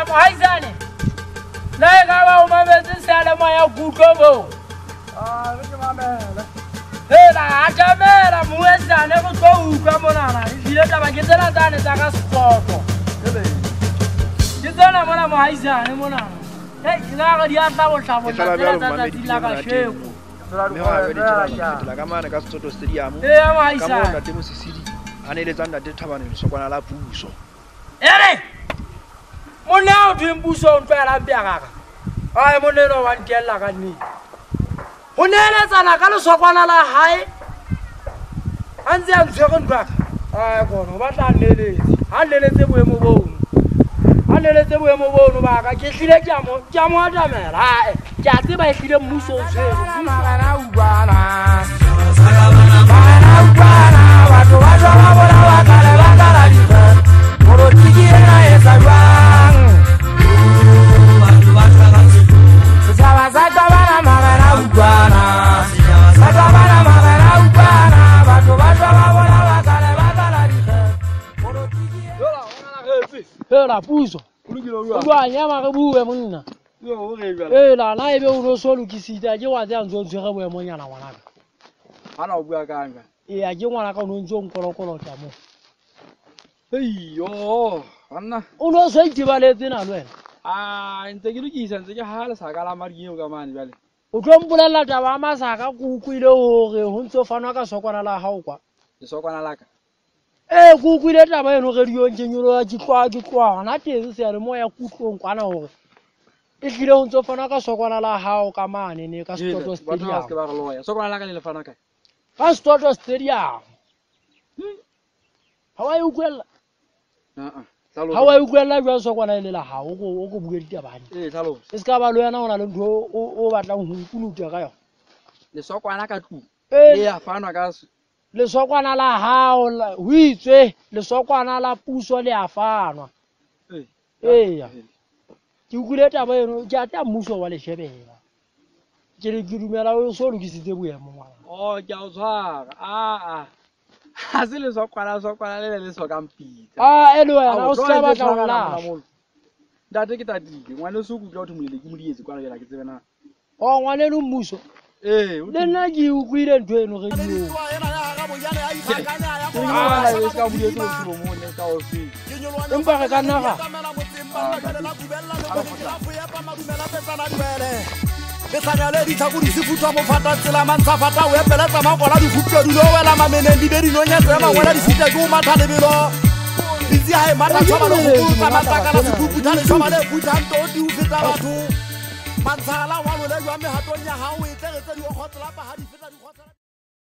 Mohaisane. Na e ka ba o mametse seyalemoya kutlo moo. Ah, ke mamela. Hela, atamela mohaisane go tlo utlwa monana. Ehlile taba ke tsena tsane tsa ka Setoto. Ke tsena mona mohaisane monana. Hei, ke ka re di a hlabohlabolla tsena tsa tsatsi la kasheko. Mme hwa jwale tjena fetela ka mane ka Setoto Stadium. Eya mohaisane. Ka moo ntate Mosisili a neletsang ntate Thabane lesokwana la puso. Ere! Monna o thweng puso o ntlwaelang peagaka. Ai monna enwa wa ntella ka nnete. Ho neeletsana ka lesokwana la hae a ntse a ntshwere ntlo ya ka. Ai kono o batla a nneletse. Ha nneletse boemo bono. Ha nneletse boemo bono ba ka ke hlile ke a mo atamela. Ae ke a tseba ehlile mmuso o tshwere. Batho ba jwa ba bona ba kgale ba tlala dikgwebo. Polotiki ena e etsa jwang? Setjhaba sa qabana marena utlwana. Sa qabana marena utlwana. Batho ba jwa ba bona ba kgale ba tlala dikgwebo. Polotiki Hela puso. O bua nyama re bue monna. Hela na ebe o no so lokisitse ke wa tsaya ntse o tshwere boemonyana ngwanaka. Hana o bua kang jwale? Eya ke ngwanaka o no ntse o nkolokolota mo. Eiyo, banna. O no so itebaletse na le wena? Ah, ntse ke lokisa ntse ke ha lesaka la mading ka mane jwale. O tlo mpolella taba ya masaka ke utlwile hore ho ntso fanwa ka sokwana la hao kwa. Lesokwana la ka? Ee, ke utlwile taba eno radiong ke nyoloha ke tloha hona teng seyalemoya kutlong kwana hore ehlile ho ntso fanwa ka sokwana la hao ka mane ne ka Setoto Batho ba Stadium. se ke ba re loya. Sokwana la ka le le fana kae? Ka Setoto Stadium. Ha wa e utlwella? Aa, Ha wa e utlwella jwang sokwana e le la hao o ko bue ditaba hantle. Ee, hlalosa. E se ka ba le wena o na le ntho o batlang ho nkunuta ka yona. Lesokwana ka tlung. Ee. Le ya fanwa ka lesokwana la hao ho itswe lesokwana la puso le a fanwa. Ee. Eya. Ke utlwile taba eno ke a tla mmuso wa le shebela. Ke re ke dumela o so lokisitse boemo ngwana. Oh, ke a o tshwara. Aa. Ha se lesokwana sokwana le le sokang pitsa. Ah, e le wena Ao, o se tlwaetse batla ho tshwarana lahla. mona mono. Ntate ke tatile. Ngwaneso ke utlwa ho thwe molele ke modietse kwana jwale ha ke tsebe na. Oh, ngwaneno mmuso. Ee, o Le nna ke utlwile ntho eno radiong. Ah, e se ka modietse o tsholo mo ne ka o feng. Empa re ka nna ra. Lehlanya le ditlhako di sefuthwa mofata tsela mantshafata o epeletsa makola difupjo di lo wela mameneng di be dinonyetse mangwela di sita ke o matha lebelo. Pitsi ha e matha tshwaba le gopotsa matlakala sephuputha leshwaba le phuthang toti o feta batho. Mantshala wa lole jwa mehatong ya hao e tle re tse di o kgotselapa ha di feta di kgotsela.